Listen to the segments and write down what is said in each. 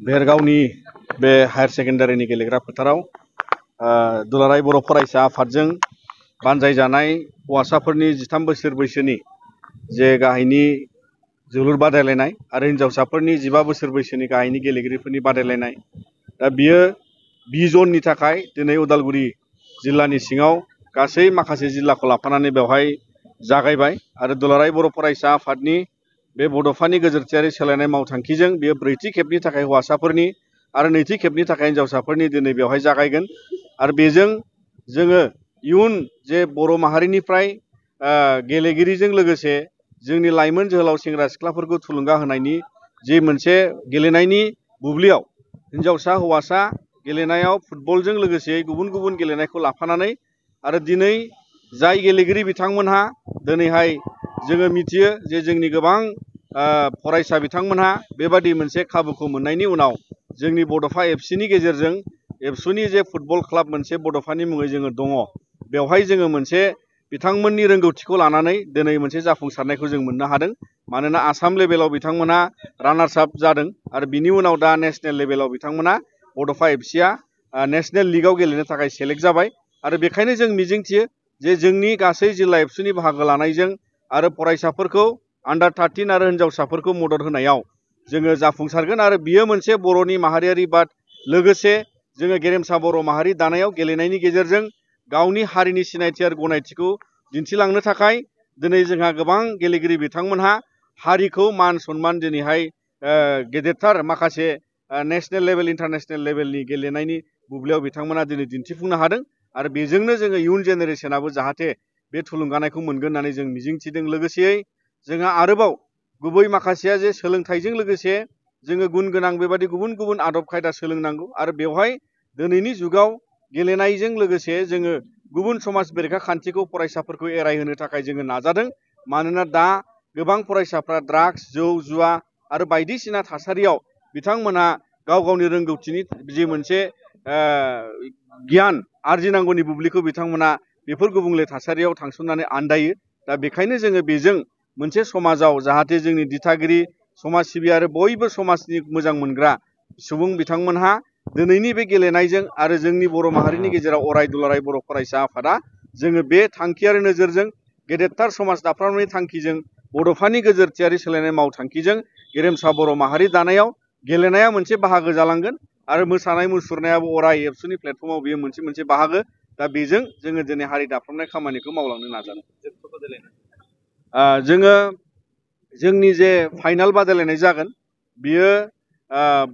बेरगावनि बे हायर सेकेन्डारिनि गेलेग्रा फोथाराव दुलाराय बर' फरायसा आफादजों बानजायजानाय हौवासाफोरनि 13 बोसोर बैसोनि जे गाहायनि जोलुर बादायलायनाय आरो हिनजावसाफोरनि 15 बोसोर बैसोनि गाहायनि गेलेगिरिफोरनि बादायलायनाय दा बियो बि जननि थाखाय दिनै उदालगुरि जिल्लानि सिङाव गासै माखासे जिल्लाखौ लाफानानै बेवहाय जागायबाय आरो दुलाराय बर' फरायसा आफादनि बे बड'फानि गोजोरथियारि सोलायनाय मावथांखिजों बेयो ब्रैथि खेबनि थाखाय हौवासाफोरनि आरो नैथि खेबनि थाखाय हिनजावसाफोरनि दिनै बेवहाय जागायगोन आरो बेजों जोङो इयुन जे बर' माहारिनिफ्राय गेलेगिरिजों लोगोसे जोंनि लाइमोन जोहोलाव सेंग्रा सिख्लाफोरखौ थुलुंगा होनायनि जे मोनसे गेलेनायनि बुब्लियाव हिनजावसा हौवासा गेलेनायाव फुटबलजों लोगोसे गुबुन गुबुन गेलेनायखौ लाफानानै आरो दिनै जाय गेलेगिरि बिथांमोनहा दिनैहाय जोङो मिथियो जे जोंनि गोबां फरायसा बिथांमोनहा बेबादि मोनसे खाबुखौ मोननायनि उनाव जोंनि बड'फा एफसिनि गेजेरजों एबसुनि जे फुटबल क्लाब मोनसे बड'फानि मुङै जोङो दङ बेवहाय जोङो मोनसे बिथांमोननि रोंगौथिखौ लानानै दिनै मोनसे जाफुंसारनायखौ जों मोननो हादों मानोना आसाम लेभेलाव बिथांमोना रानार्स आप जादों आरो बिनि उनाव दा नेशनेल लेभेलाव बिथांमोना बड'फा एफसिया नेशनेल लिगआव गेलेनो थाखाय सेलेक्ट जाबाय आरो बेखायनो जों मिजिंथियो जे जोंनि गासै जिल्ला एबसुनि बाहागो लानायजों आरो फरायसाफोरखौ आन्डार 13 आरो हिनजावसाफोरखौ मदद होनायाव जोङो जाफुंसारगोन आरो बियो मोनसे बर'नि माहारियारि बाद लोगोसे जोङो गेरेमसा बर' माहारि दानायाव गेलेनायनि गेजेरजों गावनि हारिनि सिनायथि आरो गनायथिखौ दिन्थिलांनो थाखाय दिनै जोंहा गोबां गेलेगिरि बिथांमोनहा हारिखौ मान सन्मान दिनैहाय गेदेरथार माखासे नेशनेल लेभेल इन्टारनेशनेल लेभेलनि गेलेनायनि बुब्लियाव बिथांमोना दिनै दिन्थिफुंनो हादों आरो बेजोंनो जोङो इयुन जेनेरेसनाबो जाहाथे बे थुलुंगानायखौ मोनगोन होननानै जों मिजिंथिदों लोगोसेयै जोंहा आरोबाव गुबै माखासेया जे सोलोंथाइजों लोगोसे जोङो गुन गोनां बेबादि गुबुन गुबुन आदब खायदा सोलोंनांगौ आरो बेवहाय दिनैनि जुगाव गेलेनायजों लोगोसे जोङो गुबुन समाज बेरेखा खान्थिखौ फरायसाफोरखौ एरायहोनो थाखाय जोङो नाजादों मानोना दा गोबां फरायसाफ्रा ड्राग्स जौ जुवा आरो बायदिसिना थासारियाव बिथांमोना गाव गावनि रोंगौथिनि जि मोनसे गियान आरजिनांगौनि बुब्लिखौ बिथांमोना बेफोर गुबुंले थासारियाव थांसननानै आन्दायो दा बेखायनो जोङो बेजों मोनसे समाजाव जाहाथे जोंनि दिथागिरि समाज सिबियारि बयबो समाजनि मोजां मोनग्रा सुबुं बिथांमोनहा दिनैनि बे गेलेनायजों आरो जोंनि बर' माहारिनि गेजेराव अराय दुलाराय बर' फरायसा आफादा जोङो बे थांखियारि नोजोरजों गेदेरथार समाज दाफ्रामनायनि थांखिजों बड'फानि गोजोरथियारि सोलायनाय मावथांखिजों गेरेमसा बर' माहारि दानायाव गेलेनाया मोनसे बाहागो जालांगोन आरो मोसानाय मुसुरनायाबो अराय एबसुनि प्लेटफर्माव बेयो मोनसे बाहागो दा बेजों जोङो दिनै हारि दाफ्रामनाय खामानिखौ मावलांनो नाजादों जोङो जोंनि जे फाइनाल बादायलायनाय जागोन बियो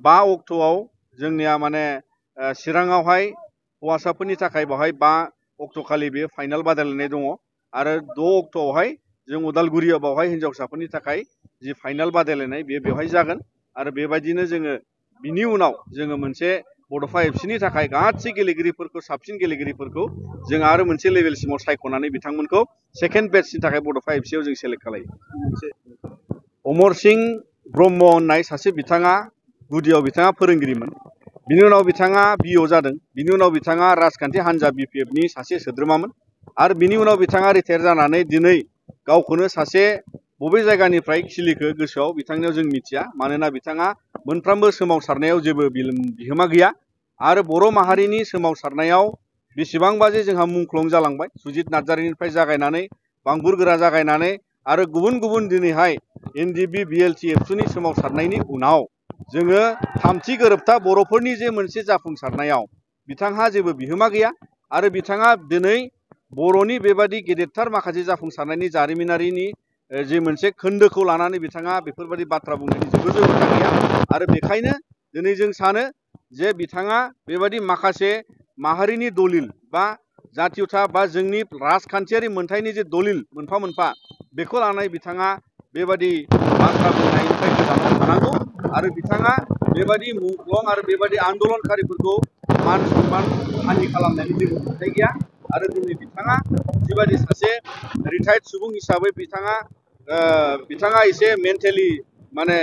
5 अक्ट'आव जोंनिया माने चिराङावहाय हौवासाफोरनि थाखाय बेवहाय 5 अक्ट'खालि बे फाइनाल बादायलायनाय दङ आरो 6 अक्ट'आवहाय जों उदालगुरियाव बेवहाय हिनजावसाफोरनि थाखाय जि फाइनाल बादायलायनाय बेयो बेवहाय जागोन आरो बेबायदिनो जोङो बिनि उनाव जोङो मोनसे बड'फा एफसिनि थाखाय गासै गेलेगिरिफोरखौ साबसिन गेलेगिरिफोरखौ जों आरो मोनसे लेभेलसिमाव सायख'नानै बिथांमोनखौ सेकेन्ड बेचनि थाखाय बड'फा एफसियाव जों सेलेक्ट खालायो अमर सिं ब्रह्म होननाय सासे बिथाङा गुदियाव बिथाङा फोरोंगिरिमोन बिनि उनाव बिथाङा बिअ जादों बिनि उनाव बिथाङा राजखान्थि हान्जा बिपिएफनि सासे सोद्रोमामोन आरो बिनि उनाव बिथाङा रिटायार जानानै दिनै गावखौनो सासे बबे जायगानिफ्राय खिलिखो गोसोआव बिथांनियाव जों मिथिया मानोना बिथाङा मोनफ्रोमबो सोमावसारनायाव जेबो बिहोमा गैया आरो बर' माहारिनि सोमावसारनायाव बेसेबांबा जे जोंहा मुंख्लं जालांबाय सुजित नार्जारिनिफ्राय जागायनानै बांबुर गोरा जागायनानै आरो गुबुन गुबुन दिनैहाय एनडिबि बिएलटि एबसुनि सोमावसारनायनि उनाव जोङो थामथि गोरोबथा बर'फोरनि जे मोनसे जाफुंसारनायाव बिथांहा जेबो बिहोमा गैया आरो बिथाङा दिनै बर'नि बेबादि गेदेरथार माखासे जाफुंसारनायनि जारिमिनारिनि जे मोनसे खोन्दोखौ लानानै बिथाङा बेफोरबायदि बाथ्रा बुंनायनि जेबो जौगाथाय गैया आरो बेखायनो दिनै जों सानो जे बिथाङा बेबायदि माखासे माहारिनि दलिल बा जातीयता बा जोंनि राजखान्थियारि मोनथायनि जे दलिल मोनफा मोनफा बेखौ लानानै बिथाङा बेबादि बाथ्रा बुंनायनिफ्राय गोजानाव थानांगौ आरो बिथाङा बेबायदि मुंख्लं आरो बेबायदि आन्दलनकारिफोरखौ मान सन्मान हानि खालामनायनि जेबो मोनथाय गैया आरो दिनै बिथाङा जिबायदि सासे रिटायार्ड सुबुं हिसाबै बिथाङा एसे मेन्टेलि माने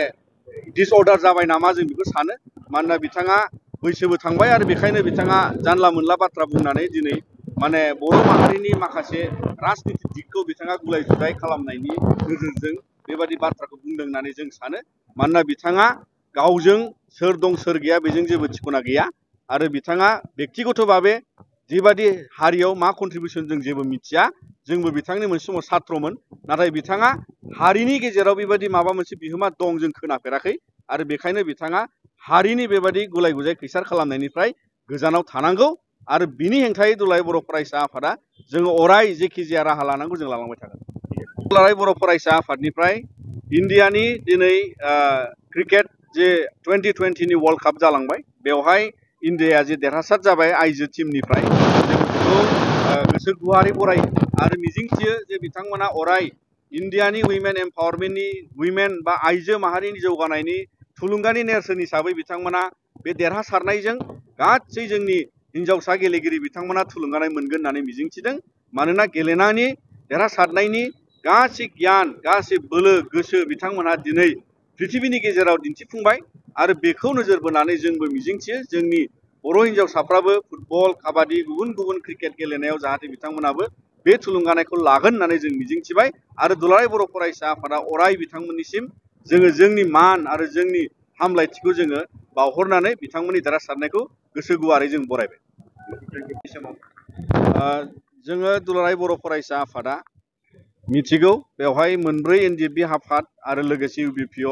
डिसअर्डार जाबाय नामा जों बेखौ सानो मानोना बिथाङा बैसोबो थांबाय आरो बेखायनो बिथाङा जानला मोनला बाथ्रा बुंनानै दिनै माने बर' माहारिनि माखासे राजनिति दिगखौ बिथाङा गुलाय गुजाय खालामनायनि नोजोरजों बेबायदि बाथ्राखौ बुंदों होननानै जों सानो मानोना बिथाङा गावजों सोर दं सोर गैया बेजों जेबो थिखना गैया आरो बिथाङा बेक्तिगत भाबे जिबादि हारियाव मा कन्ट्रिबिउसन जों जेबो मिथिया जोंबो बिथांनि मोनसे समाव छात्रमोन नाथाय बिथाङा हारिनि गेजेराव बेबायदि माबा मोनसे बिहोमा दं जों खोनाफेराखै आरो बेखायनो बिथाङा हारिनि बेबायदि गुलाय गुजाय खैसार खालामनायनिफ्राय गोजानाव थानांगौ आरो बिनि हेंथायै दुलाराय बर' फरायसा आफादा जोङो अराय जेखि जाया राहा लानांगौ जों लालांबाय थागोन। दुलाराय बर' फरायसा आफादनिफ्राय इन्डियानि दिनै क्रिकेट जे 2020नि वर्ल्ड काप जालांबाय बेवहाय इन्डियाया जे देरहासार जाबाय आइजो टीमनिफ्राय जों बेखौ गोसो गुवारै बरायो आरो मिजिंथियो जे बिथांमोना अराय इन्डियानि उइमेन एम्पावारमेन्टनि उइमेन बा आइजो माहारिनि जौगानायनि थुलुंगानि नेरसोन हिसाबै बिथांमोना बे देरहासारनायजों गासै जोंनि हिन्जावसा गेलेगिरि बिथांमोना थुलुंगानाय मोनगोन होननानै मिजिंथिदों मानोना गेलेनायनि देरहासारनायनि गासै गियान गासै बोलो गोसो बिथांमोनहा दिनै पृथिबिनि गेजेराव दिन्थिफुंबाय आरो बेखौ नोजोर बोनानै जोंबो मिजिंथियो जोंनि बर' हिन्जावसाफ्राबो फुटबल काबादि गुबुन गुबुन क्रिकेट गेलेनायाव जाहाथे बिथांमोनाबो बे थुलुंगानायखौ लागोन होननानै जों मिजिंथिबाय आरो दुलाराय बर' फरायसा आफादा अराय बिथांमोननिसिम जोङो जोंनि मान आरो जोंनि हामलायथिखौ जोङो बावहरनानै बिथांमोननि देरहासारनायखौ गोसो गुवारै जों बरायबाय। जोङो दुलाराय बर' फरायसा आफादा मिथिगौ बेवहाय मोनब्रै एनडिएफबि आफाद आरो लोगोसे इउबिपिअ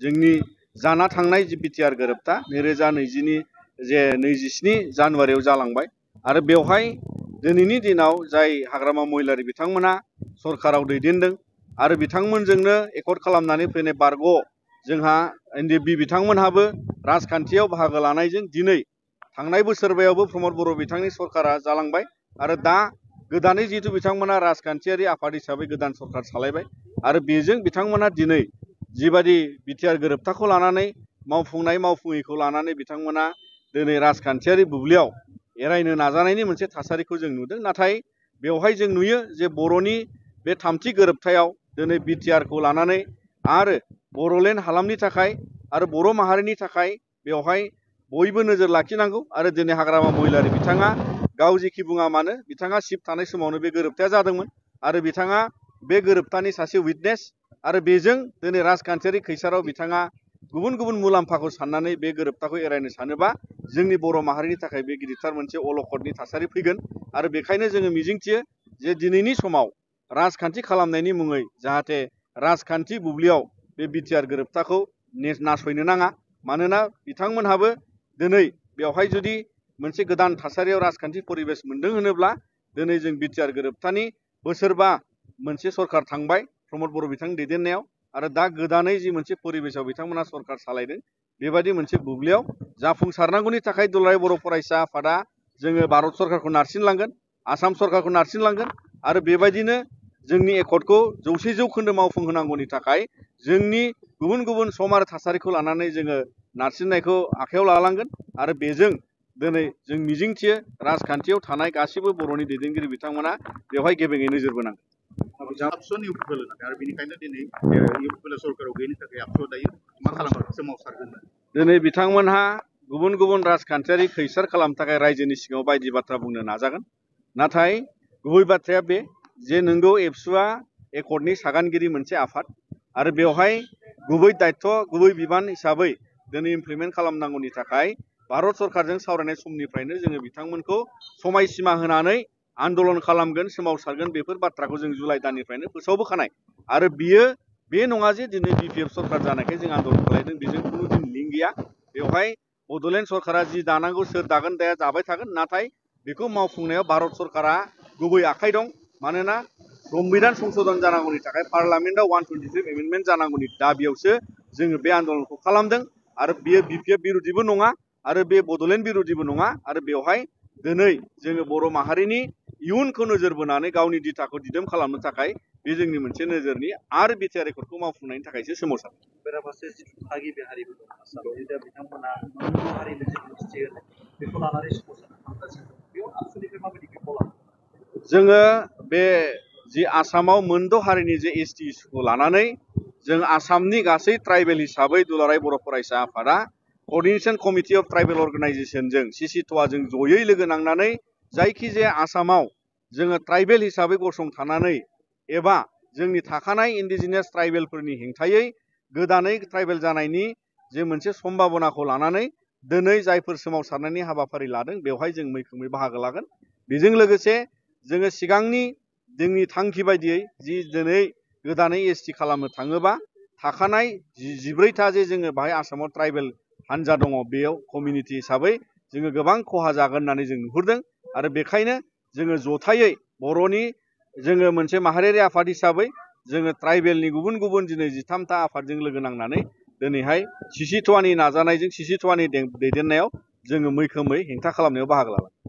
जोंनि जाना थांनाय जि बिटिआर गोरोबथा 2020नि जे 27 जानुवारियाव जालांबाय आरो बेवहाय दिनैनि दिनाव जाय हाग्रामा महिलारि बिथांमोना सरकाराव दैदेनदों आरो बिथांमोनजोंनो एकर्ड खालामनानै फैनाय बारग' जोंहा एनडिएफबि बिथांमोनहाबो राजखान्थियाव बाहागो लानायजों दिनै थांनाय बोसोरबायावबो प्रमद बर' बिथांनि सरकारा जालांबाय आरो दा गोदानै जिहेतु बिथांमोना राजखान्थियारि आफाद हिसाबै गोदान सरकार सालायबाय आरो बेजों बिथांमोना दिनै जिबादि बिटिआर गोरोबथाखौ लानानै मावफुंनाय मावफुङैखौ लानानै बिथांमोना दिनै राजखान्थियारि बुब्लियाव एरायनो नाजानायनि मोनसे थासारिखौ जों नुदों नाथाय बेवहाय जों नुयो जे बर'नि बे थामथि गोरोबथायाव दिनै बिटिआरखौ लानानै आरो बर'लेण्ड हालामनि थाखाय आरो बर' माहारिनि थाखाय बेवहाय बयबो नोजोर लाखिनांगौ आरो दिनै हाग्रामा महिलारि बिथाङा गाव जेखि बुङा मानो बिथाङा सिफ थानाय समावनो बे गोरोबथाया जादोंमोन आरो बिथाङा बे गोरोबथानि सासे उइटनेस आरो बेजों दिनै राजखान्थियारि खैसाराव बिथाङा गुबुन गुबुन मुलाम्फाखौ साननानै बे गोरोबथाखौ एरायनो सानोबा जोंनि बर' माहारिनि थाखाय बे गिदिरथार मोनसे अलखदनि थासारि फैगोन आरो बेखायनो जोङो मिजिंथियो जे दिनैनि समाव राजखान्थि खालामनायनि मुङै जाहाथे राजखान्थि बुब्लियाव बे बिटिआर गोरोबथाखौ नासयनो नाङा मानोना बिथांमोनहाबो दिनै बेवहाय जुदि मोनसे गोदान थासारियाव राजखान्थि परिबेस मोनदों होनोब्ला दिनै जों बिटिआर गोरोबथानि बोसोरबा मोनसे सरकार थांबाय प्रमद बर' बिथांनि दैदेननायाव आरो दा गोदानै जि मोनसे परिबेसाव बिथांमोना सरकार सालायदों बेबायदि मोनसे बुब्लियाव जाफुंसारनांगौनि थाखाय दुलाराय बर' फरायसा आफादा जोङो भारत सरकारखौ नारसिनलांगोन आसाम सरकारखौ नारसिनलांगोन आरो बेबायदिनो जोंनि एकर्डखौ 100% मावफुंहोनांगौनि थाखाय जोंनि गुबुन गुबुन सम आरो थासारिखौ लानानै जोङो नारसिननायखौ आखायाव लालांगोन आरो बेजों दिनै जों मिजिंथियो राजखान्थियाव थानाय गासिबो बर'नि दैदेनगिरि बिथांमोना बेवहाय गेबेङै नोजोर बोनांगोन। अपसन इउपिपिएल आरो बेनिखायनो दिनै इउपिपिएल सरकाराव गैयिनि थाखाय अपसन दायो मा खालामो सोमावसारगोन दिनै बिथांमोनहा गुबुन गुबुन राजखान्थियारि खैसार खालामनो थाखाय रायजोनि सिगाङाव बायदि बाथ्रा बुंनो नाजागोन नाथाय गुबै बाथ्राया बे जे नोंगौ एबसुआ एकर्डनि सागानगिरि मोनसे आफाद आरो बेवहाय गुबै दायित्व गुबै बिबान हिसाबै दिनै इमप्लिमेन्ट खालामनांगौनि थाखाय भारत सरकारजों सावरायनाय समनिफ्रायनो जोङो बिथांमोनखौ समायसीमा होनानै आन्दलन खालामगोन सोमावसारगोन बेफोर बाथ्राखौ जों जुलाइ दाननिफ्रायनो फोसावबोखानाय आरो बियो बे नङा जे दिनै बिपिएफ सरकार जानायखाय जों आन्दलन खालामदों बेजों खुनु दिन लिंक गैया बेवहाय बड'लेण्ड सरकारा जि दानांगौ सोर दागोन दाया दाबाय थागोन नाथाय बेखौ मावफुंनायाव भारत सरकारा गुबै आखाइ दं मानोना संबिधान संशोधन जानांगौनि थाखाय पार्लामेन्टआव 125 एमेन्डमेन्ट जानांगौनि दाबियावसो जोङो बे आन्दलनखौ खालामदों आरो बेयो बिपिएफ बिरुदिबो नङा आरो बे बड'लेण्ड बिरुदिबो नङा आरो बेवहाय दिनै जोङो बर' माहारिनि इयुनखौ नोजोर बोनानै गावनि दिथाखौ दिदोम खालामनो थाखाय बे जोंनि मोनसे नोजोरनि आरो बिटिआर एकर्डखौ मावफुंनायनि थाखायसो सोमावसारदों। बेराफारसे जिथु थागिबि हारिबो दं आसामाव दा बिथांमोना मोनफ्रोम हारिनो जिथु मिथि होनाय बेखौ लानानै सोमावसारनो थांगासिनो दं बेयाव आबसुनिफ्राय माबायदि बिफाव लागोन जोङो बे जि आसामाव मोनद' हारिनि जे एसटि इस्युखौ लानानै जों आसामनि गासै ट्राइबेल हिसाबै दुलाराय बर' फरायसा आफादा क'र्डिनेशन कमिटि अफ ट्राइबेल अर्गेनाइजेसनजों सिसिट'आजों जयै लोगो नांनानै जायखिजाया आसामाव जोङो ट्राइबेल हिसाबै गसंथानानै एबा जोंनि थाखानाय इन्डिजिनियास ट्राइबेलफोरनि हेंथायै गोदानै ट्राइबेल जानायनि जे मोनसे सम्भाबनाखौ लानानै दिनै जायफोर सोमावसारनायनि हाबाफारि लादों बेवहाय जों मैखोमै बाहागो लागोन। बेजों लोगोसे जोङो सिगांनि जोंनि थांखि बायदियै जि दिनै गोदानै एसटि खालामनो थाङोबा थाखानाय 14टा जे जोङो बाहाय आसामाव ट्राइबेल हान्जा दङ बेयाव कमिउनिटि हिसाबै जोङो गोबां खहा जागोन होननानै जों नुहुरदों आरो बेखायनो जोङो जथायै बर'नि जोङो मोनसे माहारियारि आफाद हिसाबै जोङो ट्राइबेलनि गुबुन गुबुन दिनै 13टा आफादजों लोगो नांनानै दिनैहाय सिसिट'वानि नाजानायजों सिसिट'वानि दैदेननायाव जोङो मैखोमै हेंथा खालामनायाव बाहागो लागोन।